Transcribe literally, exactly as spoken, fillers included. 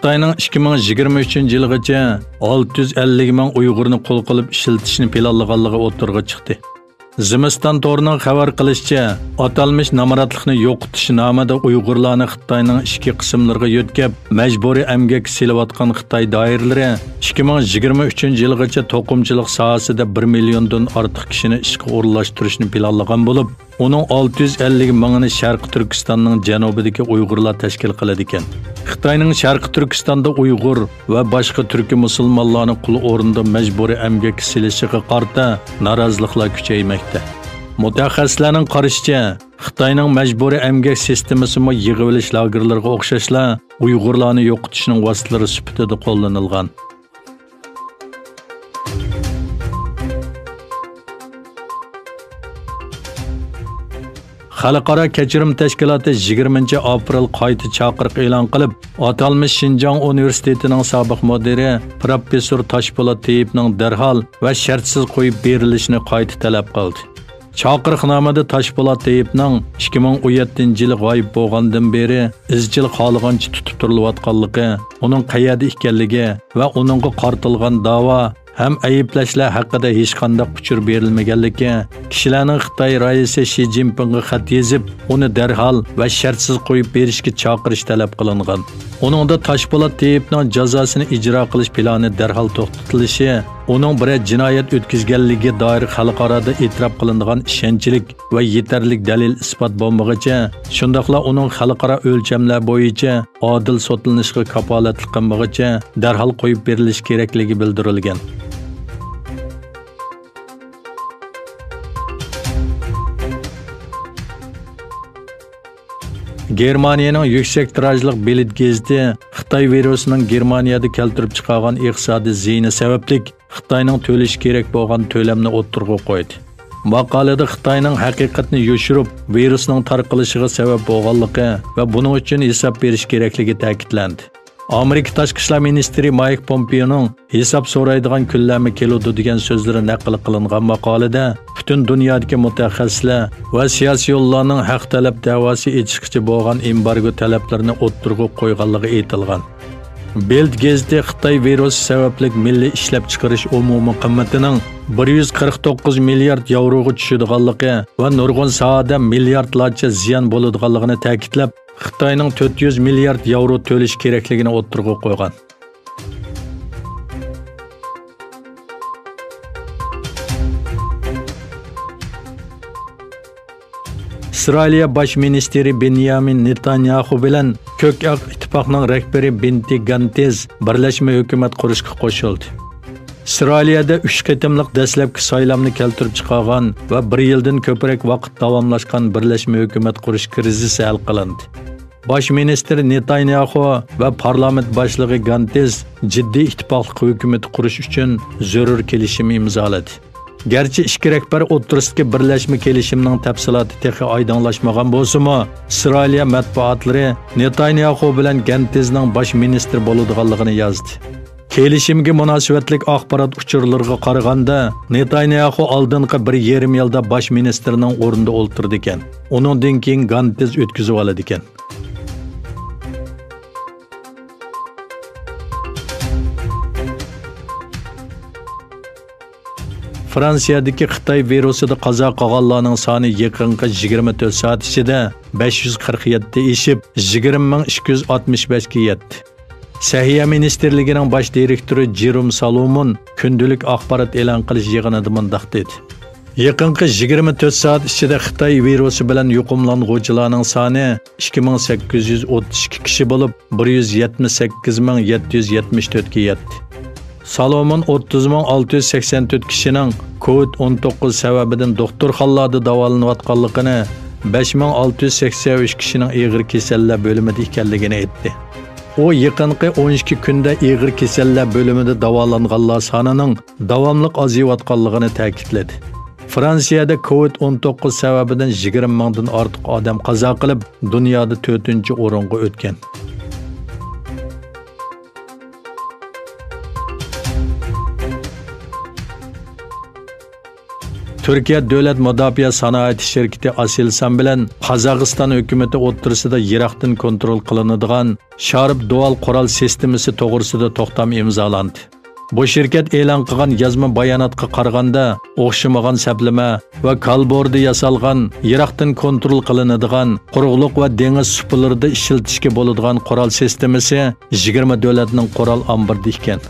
خىتاينىڭ ئىككى مىڭ يىگىرمە ئۈچىنچى يىلغىچە ئالتە يۈز ئەللىك مىڭ ئۇيغۇرنى قول قىلىپ ئىشلىتىشنى پىلانلىغانلىقى ئوتتۇرىغا چىقتى. زىمىستان تورىنىڭ خەۋەر قىلىشىچە، ئاتالمىش نامراتلىقنى يوقىتىش نامىدا ئۇيغۇرلارنى خىتاينىڭ ئىچكى قىسىملىرىغا يۆتكەپ، مەجبۇرىي ئەمگەككە سېلىۋاتقان خىتاي دائىرىلىرى ئىككى مىڭ يىگىرمە ئۈچىنچى يىلغىچە توقۇمىچىلىق ساھەسىدە بىر مىليوندىن ئارتۇق كىشىنى ئىشقا ئورۇنلاشتۇرۇشنى پىلانلىغان بولۇپ، ئۇنىڭ ئالتە يۈز ئەللىك مىڭىنى شەرقىي تۈركىستاننىڭ جەنۇبىدىكى ئۇيغۇرلار تەشكىل قىلىدىكەن. خىتاينىڭ شەرقىي تۈركىستاندا ئۇيغۇر ۋە باشقا تۈركىي مۇسۇلمانلارنى قۇل ئورنىدا مەجبۇرىي ئەمگەككە سېلىشىغا قارىتا نارازىلىقلار كۈچەيمەكتە. مۇتەخەسسىسلەرنىڭ قارىشىچە، خىتاينىڭ مەجبۇرىي ئەمگەك سىستېمىسىمۇ يىغىۋېلىش لاگېرلىرىغا ئوخشاشلا ئۇيغۇرلارنى يوقىتىشنىڭ ۋاسىتىلىرى سۈپىتىدە قوللىنىلغان. خەلقئارا كەچۈرۈم تەشكىلاتى يىگىرمىنچى ئاپرېل قايتا چاقىرىق ئېلان قىلىپ، ئاتالمىش شىنجاڭ ئۇنىۋېرسىتېتىنىڭ سابىق مۇدىرى پروفېسسور تاشپولات تېيىپنىڭ دەرھال ۋە شەرتسىز قويۇپ بېرىلىشىنى قايتا تەلەپ قىلدى. چاقىرىقنامىدە تاشپولات تېيىپنىڭ ئىككى مىڭ ئون يەتتىنچى يىلى غايىب بولغاندىن بېرى ئىزچىل خالىغانچە تۇتۇپ تۇرۇلۇۋاتقانلىقى، ئۇنىڭ قەيەردە ئىكەنلىكى ۋە ئۇنىڭغا قارىتىلغان داۋا ھەم ئەيىبلەشلەر ھەققىدە ھېچقانداق ئۇچۇر بېرىلمىگەنلىكى، كىشىلەرنىڭ خىتاي رەئىسى شى جىنپىڭغا خەت يېزىپ، ئۇنى دەرھال ۋە شەرتسىز قويۇپ بېرىشكە چاقىرىش تەلەپ قىلىنغان. ئۇنىڭدا تاشپولات تېيىپنىڭ جازاسىنى ئىجرا قىلىش پىلانى دەرھال توختىتىلىشى، ئۇنىڭ بىرەر جىنايەت ئۆتكۈزگەنلىكىگە دائىر خەلقئارادا ئېتىراپ قىلىنىدىغان ئىشەنچلىك ۋە يېتەرلىك دەلىل ئىسپات بولمىغۇچە، شۇنداقلا ئۇنىڭ خەلقئارا ئۆلچەملەر بويىچە ئادىل سوتلىنىشىغا كاپالەتلىك قىلمىغۇچە دەرھال قويۇپ بېرىلىشى كېرەكلىكى بىلدۈرۈلگەن. گېرمانىيەنىڭ يۈكسەك تىراژلىق بىلد گېزىتى خىتاي ۋىرۇسىنىڭ گېرمانىيەدە كەلتۈرۈپ چىقارغان ئىقتىسادىي زىيىنى سەۋەبلىك خىتاينىڭ تۆلىشى كېرەك بولغان تۆلەمنى ئوتتۇرىغا قويدى. ماقالىدە خىتاينىڭ ھەقىقەتنى يوشۇرۇپ، ۋىرۇسنىڭ تارقىلىشىغا سەۋەب بولغانلىقى ۋە بۇنىڭ ئۈچۈن ھېساب بېرىش كېرەكلىكى تەكىتلەندى. ئامېرىكا تاشقى ئىشلار مىنىستىرى مايك پومپېيونىڭ «ھېساب سورايدىغان كۈنلەرمۇ كېلىدۇ» دېگەن سۆزلىرى نەقىل قىلىنغان ماقالىدە پۈتۈن دۇنيادىكى مۇتەخەسسىسلەر ۋە سىياسىيونلارنىڭ ھەق تەلەپ دەۋاسى ئېچىشقىچە بولغان ئېمبارگو تەلەپلىرىنى ئوتتۇرىغا قويغانلىقى ئېيتىلغان. بىلد گېزىتى خىتاي ۋىرۇسى سەۋەبلىك مىللىي ئىشلەپچىقىرىش ئومۇمىي قىممىتىنىڭ بىر يۈز قىرىق توققۇز مىليارد ياۋروغا چۈشىدىغانلىقى ۋە نۇرغۇن ساھەدە مىلياردلارچە زىيان بولىدىغانلىقىنى تەكىتلەپ، خىتاينىڭ تۆت يۈز مىليارد ياۋرو تۆلىشى كېرەكلىكىنى ئوتتۇرىغا قويغان. ئىسرائىلىيە باش مىنىستىرى بېنيامىن نېتانياخۇ بىلەن كۆك ئاق ئىتتىپاقنىڭ رەھبىرى بېنتى گانتېز بىرلەشمە ھۆكۈمەت قۇرۇشقا قوشۇلدى. ئىسرائىلىيەدە ئۈچ قېتىملىق دەسلەپكى سايلامنى كەلتۈرۈپ چىقارغان ۋە بىر يىلدىن كۆپرەك ۋاقىت داۋاملاشقان بىرلەشمە ھۆكۈمەت قۇرۇش كىرىزىسى ھەل قىلىندى. باش مىنىستىر نېتانياخۇ ۋە پارلامېنت باشلىقى گانتېز جىددىي ئىتتىپاقلىق ھۆكۈمىتى قۇرۇش ئۈچۈن زۆرۈر كېلىشىم ئىمزالىدى. گەرچە ئىككى رەھبەر ئوتتۇرىسىدىكى بىرلەشمە كېلىشىمنىڭ تەپسىلاتى تېخى ئايدىڭلاشمىغان بولسىمۇ، ئىسرائىلىيە مەتبۇئاتلىرى نېتانياخۇ بىلەن گەنتېزنىڭ باش مىنىستىر بولىدىغانلىقىنى يازدى. كېلىشىمگە مۇناسىۋەتلىك ئاخبارات ئۇچۇرلىرىغا قارىغاندا، نېتانياخۇ ئالدىنقى بىر يېرىم يىلدا باش مىنىستىرنىڭ ئورنىدا ئولتۇرىدىكەن. ئۇنىڭدىن كېيىن گانتېز ئۆتكۈزۈۋالىدىكەن. فرانسىيەدىكى خىتاي ۋىرۇسىدا قازا قىلغانلارنىڭ سانى يېقىنقى يىگىرمە تۆت سائەت ئىچىدە بەش يۈز قىرىق يەتتە ئېشىپ، يىگىرمە مىڭ ئىككى يۈز ئاتمىش بەشكە يەتتى. سەھىيە مىنىستىرلىكىنىڭ باش دىرېكتورى جېروم سالومون كۈندىلىك ئاخبارات ئېلان قىلىش يىغىنىدا مۇنداق دېدى: يېقىنقى يىگىرمە تۆت سائەت ئىچىدە خىتاي ۋىرۇسى بىلەن يۇقۇملانغۇچىلارنىڭ سانى ئىككى مىڭ سەككىز يۈز ئوتتۇز ئىككى كىشى بولۇپ، بىر يۈز يەتمىش سەككىز مىڭ يەتتە يۈز يەتمىش تۆتكە يەتتى. سالومون ئوتتۇز مىڭ ئالتە يۈز سەكسەن تۆت كىشىنىڭ كوۋىد ئون توققۇز سەۋەبىدىن دوختۇرخانىلاردا داۋالىنىۋاتقانلىقىنى، بەش مىڭ ئالتە يۈز سەكسەن ئۈچ كىشىنىڭ ئېغىر كېسەللەر بۆلۈمىدە ئىكەنلىكىنى ئېيتتى. ئۇ يېقىنقى ئون ئىككى كۈندە ئېغىر كېسەللەر بۆلۈمىدە داۋالانغانلار سانىنىڭ داۋاملىق ئازىيىۋاتقانلىقىنى تەكىتلىدى. فرانسىيەدە كوۋىد ئون توققۇز سەۋەبىدىن يىگىرمە مىڭدىن ئارتۇق ئادەم قازا قىلىپ، دۇنيادا تۆتىنچى ئورۇنغا ئۆتكەن. تۈركىيە دۆلەت مۇداپىئە سانائىتى شىركىتى ئاسېلسان بىلەن قازاقىستان ھۆكۈمىتى ئوتتۇرىسىدا يىراقتىن كونترول قىلىنىدىغان شارپ دۇۋال قورال سىستېمىسى توغرىسىدا توختام ئىمزالاندى. بۇ شىركەت ئېلان قىلغان يازما باياناتقا قارىغاندا، ئوخشىمىغان سەپلىمە ۋە كالبوردا ياسالغان يىراقتىن كونترول قىلىنىدىغان قۇرۇقلۇق ۋە دېڭىز سۇپىلىرىدا ئىشلىتىشكە بولىدىغان قورال سىستېمىسى يىگىرمە دۆلەتنىڭ قورال ئامبىرىدا ئىكەن.